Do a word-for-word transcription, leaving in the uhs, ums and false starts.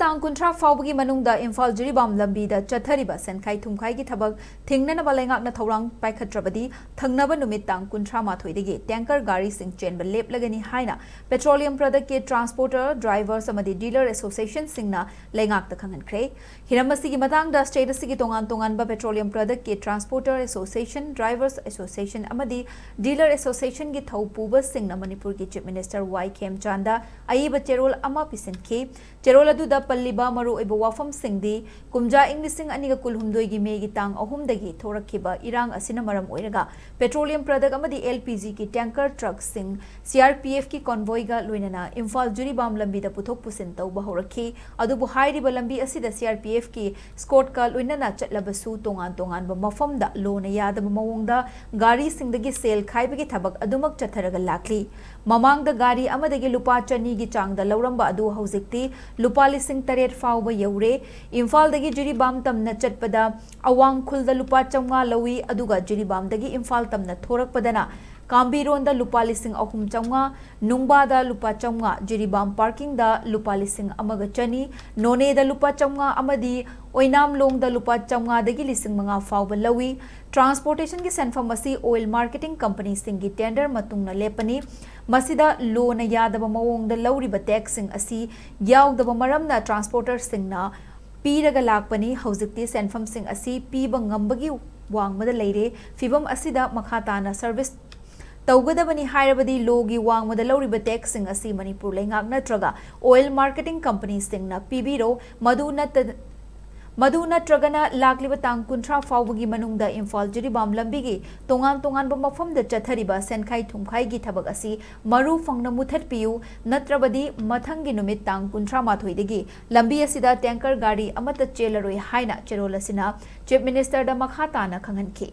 ꯇꯥꯡ ꯀꯨꯟꯊ꯭ꯔꯥ ꯐꯥꯎꯕꯒꯤ ꯃꯅꯨꯡꯗ ꯏꯝꯐꯥꯜ ꯖꯤꯔꯤꯕꯥꯝ ꯂꯝꯕꯤꯗ ꯆꯠꯊꯔꯤꯕ ꯁꯦꯟꯈꯥꯏ ꯊꯨꯝꯈꯥꯏꯒꯤ ꯊꯕꯛ ꯊꯤꯡꯅꯅꯕ ꯂꯩꯉꯥꯛꯅ ꯊꯧꯔꯥꯡ ꯄꯥꯏꯈꯠꯇ꯭ꯔꯕꯗꯤ ꯊꯪꯅꯕ ꯅꯨꯃꯤꯠ ꯇꯥꯡ ꯀꯨꯟꯊ꯭ꯔꯥ ꯃꯥꯊꯣꯏꯗꯒꯤ ꯇꯦꯡꯀꯔ ꯒꯥꯔꯤꯁꯤꯡ ꯆꯦꯟꯕ ꯂꯦꯞꯂꯒꯅꯤ ꯍꯥꯏꯅ ꯄꯦꯇ꯭ꯔꯣꯂꯤꯌꯝ ꯄ꯭ꯔꯗꯛꯀꯤ ꯇ꯭ꯔꯥꯟꯁꯄꯣꯔꯇꯔ, ꯗ꯭ꯔꯥꯏꯚꯔꯁ ꯑꯃꯗꯤ ꯗꯤꯂꯔ ꯑꯦꯁꯣꯁꯤꯌꯦꯁꯟꯁꯤꯡꯅ ꯂꯩꯉꯥꯛꯇ ꯈꯪꯍꯟꯈ꯭ꯔꯦ꯫ ꯍꯤꯔꯝ ꯑꯁꯤꯒꯤ ꯃꯇꯥꯡꯗ ꯁ꯭ꯇꯦꯠ ꯑꯁꯤꯒꯤ ꯇꯣꯉꯥꯟ ꯇꯣꯉꯥꯟꯕ ꯄꯦꯇ꯭ꯔꯣꯂꯤꯌꯝ ꯄ꯭ꯔꯗꯛꯀꯤ ꯇ꯭ꯔꯥꯟꯁꯄꯣꯔꯇꯔ ꯑꯦꯁꯣꯁꯤꯌꯦꯁꯟ, ꯗ꯭ꯔꯥꯏꯚꯔꯁ ꯑꯦꯁꯣꯁꯤꯌꯦꯁꯟ ꯑꯃꯗꯤ ꯗꯤꯂꯔ ꯑꯦꯁꯣꯁꯤꯌꯦꯁꯟꯒꯤ ꯊꯧꯄꯨꯕꯁꯤꯡꯅ ꯃꯅꯤꯄꯨꯔꯒꯤ ꯆꯤꯐ ꯃꯤꯅꯤꯁꯇꯔ ꯋꯥꯏ ꯈꯦꯝꯆꯥꯟꯗ ꯑꯏꯕ ꯆꯦꯔꯣꯜ ꯑꯃ ꯄꯤꯁꯤꯟꯈꯤ꯫ ꯆꯦꯔꯣꯜ ꯑꯗꯨꯗ ꯄꯜꯂꯤꯕ ꯃꯔꯨꯑꯣꯏꯕ ꯋꯥꯐꯝꯁꯤꯡꯗꯤ, ꯀꯨꯝꯖꯥ ꯏꯪ ꯂꯤꯁꯤꯡ ꯑꯅꯤꯒ ꯀꯨꯟꯍꯨꯝꯗꯣꯏꯒꯤ ꯃꯦꯒꯤ ꯇꯥꯡ ꯑꯍꯨꯝꯗꯒꯤ ꯊꯣꯔꯛꯈꯤꯕ ꯏꯔꯥꯡ ꯑꯁꯤꯅ ꯃꯔꯝ ꯑꯣꯏꯔꯒ ꯄꯦꯇ꯭ꯔꯣꯂꯤꯌꯝ ꯄ꯭ꯔꯗꯛ ꯑꯃꯗꯤ ꯑꯦꯜ ꯄꯤ ꯖꯤꯒꯤ ꯇꯦꯡꯀꯔ ꯇ꯭ꯔꯛꯁꯤꯡ ꯁꯤ ꯑꯥꯔ ꯄꯤ ꯑꯦꯐꯀꯤ ꯀꯣꯟꯚꯣꯏꯒ ꯂꯣꯏꯅꯅ ꯏꯝꯐꯥꯜ ꯖꯤꯔꯤꯕꯥꯝ ꯂꯝꯕꯤꯗ ꯄꯨꯊꯣꯛ ꯄꯨꯁꯤꯟ ꯇꯧꯕ ꯍꯧꯔꯛꯈꯤ꯫ ꯑꯗꯨꯕꯨ ꯍꯥꯏꯔꯤꯕ ꯂꯝꯕꯤ ꯑꯁꯤꯗ ꯁꯤ ꯑꯥꯔ ꯄꯤ ꯑꯦꯐꯀꯤ ꯁ꯭ꯀꯣꯠꯀ ꯂꯣꯏꯅꯅ ꯆꯠꯂꯕꯁꯨ ꯇꯣꯉꯥꯟ ꯇꯣꯉꯥꯟꯕ ꯃꯐꯝꯗ ꯂꯣꯅ ꯌꯥꯗꯕ ꯃꯑꯣꯡꯗ ꯒꯥꯔꯤꯁꯤꯡꯗꯒꯤ ꯁꯦꯜ ꯈꯥꯏꯕꯒꯤ ꯊꯕꯛ ꯑꯗꯨꯃꯛ ꯆꯠꯊꯔꯒ ꯂꯥꯛꯂꯤ꯫ ꯃꯃꯥꯡꯗ ꯒꯥꯔꯤ ꯑꯃꯗꯒꯤ ꯂꯨꯄꯥ ꯆꯅꯤꯒꯤ ꯆꯥꯡꯗ ꯂꯧꯔꯝꯕ ꯑꯗꯨ ꯍꯧꯖꯤꯛꯇꯤ ꯂꯨꯄꯥ ꯂꯤꯁꯤꯡ ꯇꯔꯦꯠ ꯐꯥꯎꯕ ꯌꯧꯔꯦ꯫ ꯏꯝꯐꯥꯜꯗꯒꯤ ꯖꯤꯔꯤꯕꯥꯝ ꯇꯝꯅ ꯆꯠꯄꯗ ꯑꯋꯥꯡ ꯈꯨꯜꯗ ꯂꯨꯄꯥ ꯆꯥꯝꯃꯉꯥ ꯂꯧꯏ, ꯑꯗꯨꯒ ꯖꯤꯔꯤꯕꯥꯝꯗꯒꯤ ꯏꯝꯐꯥꯜ ꯇꯝꯅ ꯊꯣꯔꯛꯄꯗꯅ ꯀꯥꯝꯕꯤꯔꯣꯟꯗ ꯂꯨꯄꯥ ꯂꯤꯁꯤꯡ ꯑꯍꯨꯝ ꯆꯥꯝꯃꯉꯥ, ꯅꯨꯡꯕꯥꯗ ꯂꯨꯄꯥ ꯆꯥꯝꯃꯉꯥ, ꯖꯤꯔꯤꯕꯥꯝ ꯄꯥꯔꯀꯤꯡꯗ ꯂꯨꯄꯥ ꯂꯤꯁꯤꯡ ꯑꯃꯒ ꯆꯅꯤ, ꯅꯣꯅꯦꯗ ꯂꯨꯄꯥ ꯆꯥꯝꯃꯉꯥ ꯑꯃꯗꯤ ꯑꯣꯏꯅꯥꯝꯂꯣꯡꯗ ꯂꯨꯄꯥ ꯆꯥꯝꯃꯉꯥꯗꯒꯤ ꯂꯤꯁꯤꯡ ꯃꯉꯥ ꯐꯥꯎꯕ ꯂꯧꯏ꯫ ꯇ꯭ꯔꯥꯟꯁꯄꯣꯔꯇꯦꯁꯟꯒꯤ ꯁꯦꯟꯐꯝ ꯑꯁꯤ ꯑꯣꯏꯜ ꯃꯥꯔꯀꯦꯇꯤꯡ ꯀꯝꯄꯅꯤꯁꯤꯡꯒꯤ ꯇꯦꯟꯗꯔ ꯃꯇꯨꯡꯅ ꯂꯦꯞꯄꯅꯤ꯫ ꯃꯁꯤꯗ ꯂꯣꯅ ꯌꯥꯗꯕ ꯃꯑꯣꯡꯗ ꯂꯧꯔꯤꯕ ꯇꯦꯛꯁꯁꯤꯡ ꯑꯁꯤ ꯌꯥꯎꯗꯕ ꯃꯔꯝꯅ ꯇ꯭ꯔꯥꯟꯁꯄꯣꯔꯇꯔꯁꯤꯡꯅ ꯄꯤꯔꯒ ꯂꯥꯛꯄꯅꯤ꯫ ꯍꯧꯖꯤꯛꯇꯤ ꯁꯦꯟꯐꯝꯁꯤꯡ ꯑꯁꯤ ꯄꯤꯕ ꯉꯝꯕꯒꯤ ꯋꯥꯡꯃꯗ ꯂꯩꯔꯦ꯫ ꯐꯤꯚꯝ ꯑꯁꯤꯗ ꯃꯈꯥ ꯇꯥꯅ ꯁꯔꯚꯤꯁ ꯇꯧꯒꯗꯕꯅꯤ ꯍꯥꯏꯔꯕꯗꯤ ꯂꯣꯒꯤ ꯋꯥꯡꯃꯗ ꯂꯧꯔꯤꯕ ꯇꯦꯛꯁꯁꯤꯡ ꯑꯁꯤ ꯃꯅꯤꯄꯨꯔ ꯂꯩꯉꯥꯛ ꯅꯠꯇ꯭ꯔꯒ ꯑꯣꯏꯜ ꯃꯥꯔꯀꯦꯇꯤꯡ ꯀꯝꯄꯅꯤꯁꯤꯡꯅ ꯄꯤꯕꯤꯔꯣ꯫ ꯃꯗꯨ ꯅꯠꯇ-, ꯃꯗꯨ ꯅꯠꯇ꯭ꯔꯒꯅ ꯂꯥꯛꯂꯤꯕ ꯇꯥꯡ ꯀꯨꯟꯊ꯭ꯔꯥ ꯐꯥꯎꯕꯒꯤ ꯃꯅꯨꯡꯗ ꯏꯝꯐꯥꯜ ꯖꯤꯔꯤꯕꯥꯝ ꯂꯝꯕꯤꯒꯤ ꯇꯣꯉꯥꯟ ꯇꯣꯉꯥꯟꯕ ꯃꯐꯝꯗ ꯆꯠꯊꯔꯤꯕ ꯁꯦꯟꯈꯥꯏ ꯊꯨꯝꯈꯥꯏꯒꯤ ꯊꯕꯛ ꯑꯁꯤ ꯃꯔꯨ ꯐꯪꯅ ꯃꯨꯊꯠꯄꯤꯌꯨ, ꯅꯠꯇ꯭ꯔꯕꯗꯤ ꯃꯊꯪꯒꯤ ꯅꯨꯃꯤꯠ ꯇꯥꯡ ꯀꯨꯟꯊ꯭ꯔꯥ ꯃꯥꯊꯣꯏꯗꯒꯤ ꯂꯝꯕꯤ ꯑꯁꯤꯗ ꯇꯦꯡꯀꯔ ꯒꯥꯔꯤ ꯑꯃꯠꯇ ꯆꯦꯜꯂꯔꯣꯏ ꯍꯥꯏꯅ ꯆꯦꯔꯣꯜ ꯑꯁꯤꯅ ꯆꯤꯐ ꯃꯤꯅꯤꯁꯇꯔꯗ ꯃꯈꯥ ꯇꯥꯅ ꯈꯪꯍꯟꯈꯤ꯫